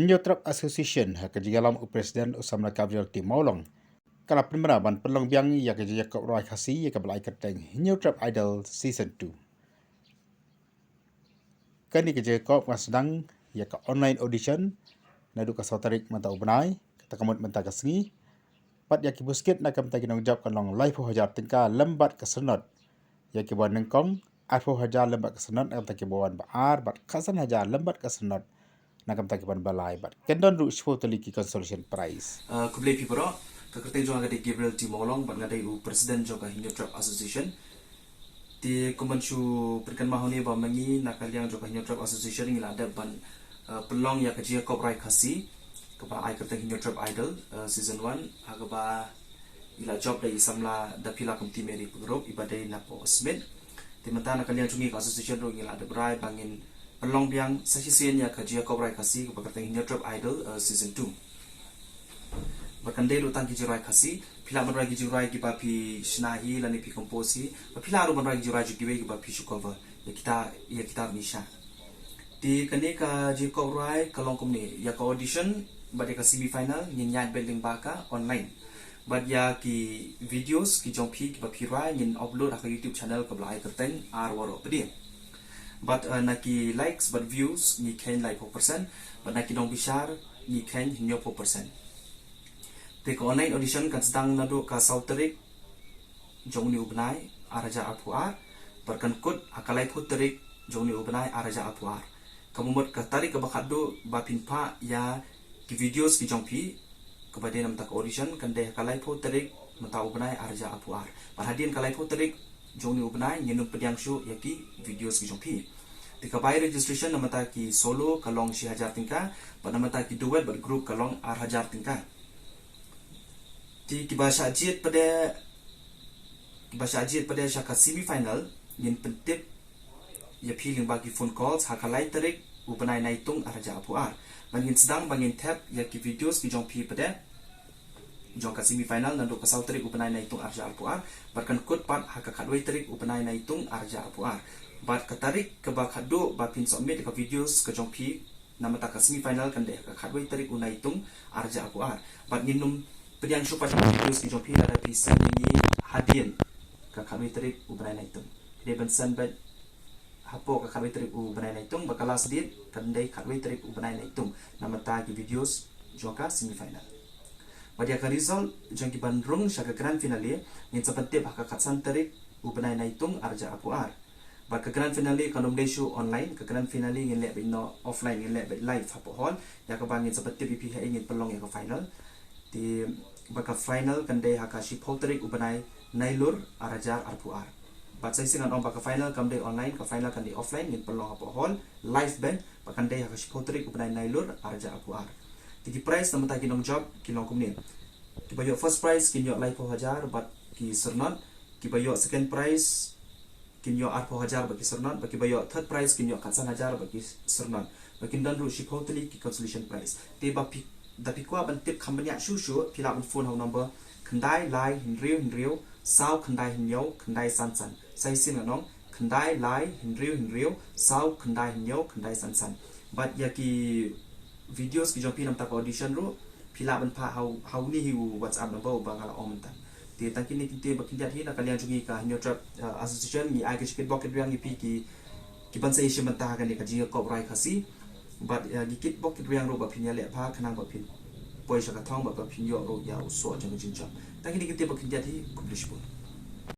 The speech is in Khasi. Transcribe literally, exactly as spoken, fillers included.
Hynñiewtrep Association ha ka jingïalam u President u Samla Gabriel T Mawlong ka la pynbna ban pynlong biang ïa ka jingïakob rwai Khasi ïa kaba la ai kyrteng Hynñiewtrep Idol Season two. Kane ka jingïakob ka sdang ïa ka online audition naduh ka saw tarik mynta u bnai, kata ka mut mynta ka sngi. Bad ïa ki buskit na ka bynta ki nongjop kan long laiphew hajar tyngka lem bad ka syrnod. Ïa kiba nyngkong arphew hajar lem bad ka syrnod na ka bynta kiba wan ba ar, bad khatsan hajar lem bad ka syrnod na ka bynta kiba wan ba lai, bad kin don ruh shiphew tylli ki consolation prize. Uh, khublei phi baroh, ka kyrteng jong nga ka dei Gabriel T Mawlong bad nga dei u President jong ka Hynñiewtrep Association. Te kumban shu pynkynmaw hangne ba ma ngi na ka liang jong ka Hynñiewtrep Association ngi la dep ban, uh, pynlong ïa ka jingïakob rwai Khasi kaba ai kyrteng Hynñiewtrep Idol, uh, Season one, ha kaba i la jop da i samla Daphila Kymti Mary Pyngrope iba dei na Pohsmit. Te mynta na ka liang jong ngi ka association ruh ngi la dep rai ba ngin pynlong biang sa shisien ïa ka jingïakob rwai Khasi kaba kyrteng Hynñiewtrep Idol, uh, Season two. Ba kan dei ruh tang ki jingrwai Khasi, phi lah ban rwai ki jingrwai kiba phi shna hi lane phi compose hi, ba phi lah ruh ban rwai ki jingrwai jong kiwei kiba phi shu cover ïa kita, ïa kita ruh ngi shah. Te kane ka jingïakob rwai ka long kumne, ïa ka audition bad ïa ka semi final ngin ïaid beit lyngba ka online. Bad ïa ki videos ki jong phi kiba phi rwai ngin upload ha ka YouTube channel kaba la ai kyrteng Ar Waroh Pdeng. Bad, uh, na ki likes bad views ngi kheiñ laiphew percent, bad na ki nongbishar ngi kheiñ hynñiewphew percent. Te ka online audition kan sdang naduh ka saw tarik jong une u bnai ar hajar arphew ar, bad kan kut ha ka laiphew tarik jong une u bnai ar hajar arphew ar. Kaba mut ka tarik kaba khatduh ba phin phah ïa ki videos ki jong phi kaba dei na mynta ka audition kan dei ha ka laiphew tarik mynta u bnai ar hajar arphew ar. Bad hadien ka laiphew tarik jong une u bnai ngin ym pdiang shuh ïa ki videos ki jong phi. Te ka bai registration na mynta ki solo ka long shi hajar tyngka, bad na mynta ki duet bad group ka long ar hajar tyngka. Te kiba shah jied pat de, kiba shah jied pat de sha ka semi final ngin pyntip ïa phi lyngba ki phone calls ha ka lai tarik u bnai Naitung ar hajar arphew ar. Bad ngin sdang ba ngin thep ïa ki videos ki jong phi pat de jong ka semi final naduh ka saw tarik u bnai Naitung ar hajar arphew ar, bad kan kut pat ha ka khatwei tarik u bnai Naitung ar hajar arphew ar. Bad ka tarik kaba khatduh ba phin submit ka videos ka jong phi na mynta ka semi final kan dei ha ka khatwei tarik u Naitung ar hajar arphew ar. Bad ngin ym pdiang shuh pat ïa ki videos ki jong phi lada phi send ïa ngi hadien ka khatwei tarik u bnai Naitung. Phi dei ban send beit hapoh ka khatwei tarik u bnai Naitung, bad ka last date kan dei khatwei tarik u bnai Naitung na mynta ki videos jong ka semi final. Bad ïa ka result jong ki ban rung sha ka grand finale ngin sa pyntip ha ka khatsan tarik u bnai Naitung ar hajar arphew ar. Bad ka grand finale kan ym dei shuh online, ka grand finale ngin leh beit noh offline, ngin leh beit live hapoh hall. Ïa kaba ngin sa pyntip ïa phi haei ngin pynlong ïa ka final. Te bad ka final kan dei ha ka shiphew tarik u bnai Nailur ar hajar arphew ar. Bad sa shisien ngan ong ba ka final kam dei online, ka final kan dei offline, ngin pynlong hapoh hall live beit, bad kan dei ha ka shiphew tarik u bnai Nailur ar hajar arphew ar. Te ki prize na mynta ki nongjop ki long kumne. Kiba ïoh first prize kin ïoh laiphew hajar bad ki syrnod. Kiba ïoh second prize kin ïoh arphew hajar bad ki syrnod, bad kiba ïoh third prize kin ïoh khatsan hajar bad ki syrnod. Bad kin don ruh shiphew tylli ki consolation prize. Te ba phi, da phi kwah ban tip kham bniah shuh shuh, phi lah ban phone ha u number khyndai lai hynriew hynriew saw khyndai hynñiew khyndai san san. Sa shisien ngan ong, khyndai lai hynriew hynriew saw khyndai hynñiew khyndai san san. Bad ïa ki videos ki jong phi na mynta ka audition ruh phi lah ban phah ha u, ha une hi u WhatsApp number uba nga la ong mynta. Te tang kine ki ktien ba khyndiat hi na ka liang jong ngi ka Hynñiewtrep, uh, Association ngi ai ka jingkitbok kitrwiang ïa phi ki, ki ban sa ïashim bynta ha kane ka jingïakob rwai Khasi. Bad, uh, ngi kitbok kitrwiang ruh ba phin ïaleh bha khnang ba phin poi sha ka thong bad ba phin ïoh ruh ïa u soh jong ka jingjop. Tang kine ki ktien ba khyndiat hi, khublei shibun.